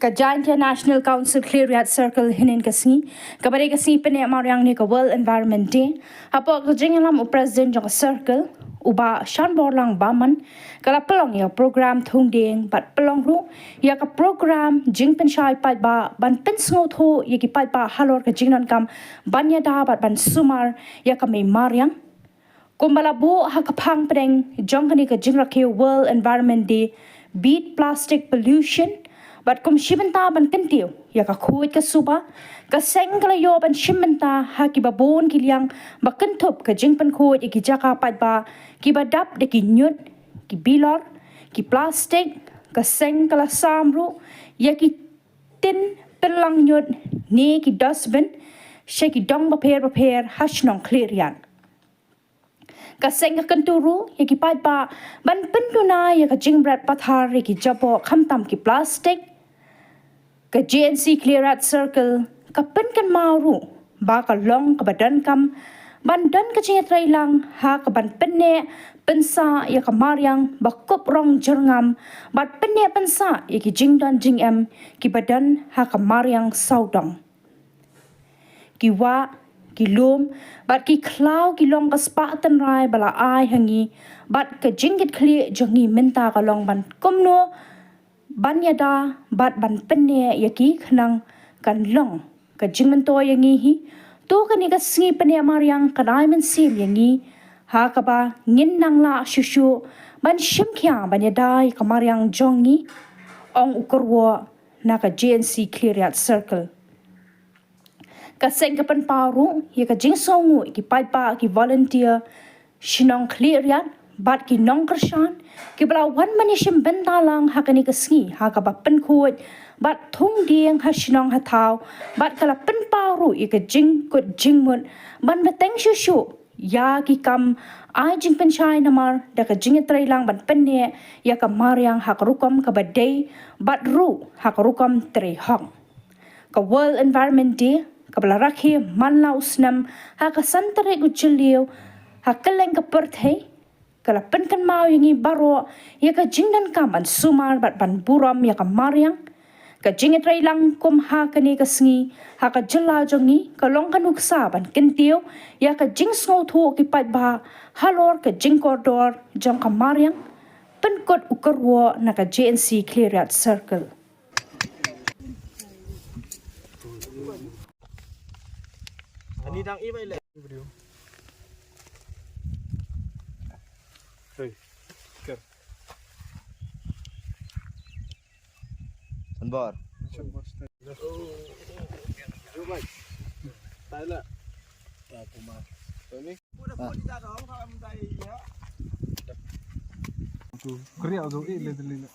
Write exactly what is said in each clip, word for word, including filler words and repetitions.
Ka Jaintia National Council Khliehriat Circle hynnin ka sngi, kaba dei ka sngi pyneh mariang ne ka World Environment Day, hapoh ka jingïalam u President jong ka Circle, u Bah Shanborlang Bahman, ka la pynlong ïa ka program thung dieng bad pynlong ruh ïa ka program jingpynshai paidbah ban pynsngewthuh ïa ki paidbah halor ka jingdonkam ban ïada bad ban sumar ïa ka mei mariang. Kumba la buh ha ka phang pdeng jong kane ka jingrakhe World Environment Day, Beat Plastic Pollution, bad kum shi bynta ban kyntiew ïa ka khuid ka suba, ka seng ka la ïoh ban shim bynta ha kiba bun ki liang ba kynthup ka jingpynkhuid ïa ki jaka paidbah kiba dap da ki ñiut, ki bilor, ki plastik. Ka seng ka la sam ruh ïa ki tin pynlang ñiut ne ki dustbin sha ki dong bapher bapher ha shnong Khliehriat. Ka seng ka kyntu ruh ïa ki paidbah ban pynduna ïa ka jingbret pathar ïa ki jaboh khamtam ki plastik. Ka J N C Khliehriat Circle ka pynkynmaw ruh ba ka long kaba donkam ban don ka jingïatreilang ha kaban pynneh pynsah ïa ka mariang ba kup rong jyrngam bad pynneh pynsah ïa ki jingdon jingem kiba don ha ka mariang sawdong. Ki wah, ki lum bad ki khlaw ki long ka spah tynrai ba la ai ha ngi, bad ka jingkitkhlieh jong ngi mynta ka long ban kumno ban ïada bad ban pynneh ïa ki khnang kan long ka jingmyntoi ïa ngi hi. To kane ka sngi pyneh mariang kan ai mynsiem ïa ngi ha kaba ngin nang lah shuh shuh ban shim khia ban ïada ïa ka mariang jong ngi, ong u kyrwoh na ka J N C Khliehriat Circle. Ka seng ka pynpaw ruh ïa ka jingsngewnguh ïa ki paidbah, ki volunteer shnong Khliehriat bad ki nongkyrshan kiba la wan ban ïashim bynta lang ha kane ka sngi ha kaba pynkhuid bad thung dieng ha shnong ha thaw, bad ka la pynpaw ruh ïa ka jingkut jingmut ban bteng shuh shuh ïa ki kam ai jingpynshai namar da ka jingïatreilang ban pynneh ïa ka mariang ha ka rukom kaba dei bad ruh ha ka rukom trei hok. Ka World Environment Day kaba la rakhe man la u snem ha ka san tarik u Jylliew ha kylleng ka pyrthei, ka la pynkynmaw ïa ngi baroh ïa ka jingdonkam ban sumar bad ban burom ïa ka mariang. Ka jingïatreilang kum ha kane ka sngi ha ka jylla jong ngi ka long ka nuksa ban kyntiew ïa ka jingsngewthuh ki paidbah halor ka jingkordor jong ka mariang. Pynkut u kyrwoh na ka J N C Khliehriat Circle. Ani dang i bai le. Hey, ker. Anbar. Anbar. Yo, bai. Thailand. Tony. Ah. Tu kriya tu i le le.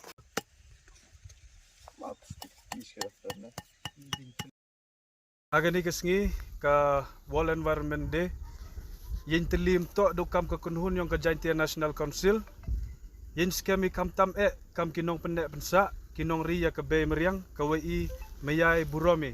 Ha kane ka sngi ka World Environment Day, ïing tylli ym toh duk kam ka kynhun jong ka Jaintia National Council. Ïing skhem i khamtam eh kam ki nongpynneh pynsah, ki nongri ïa ka bei mariang, kawei i mei ïai burom i.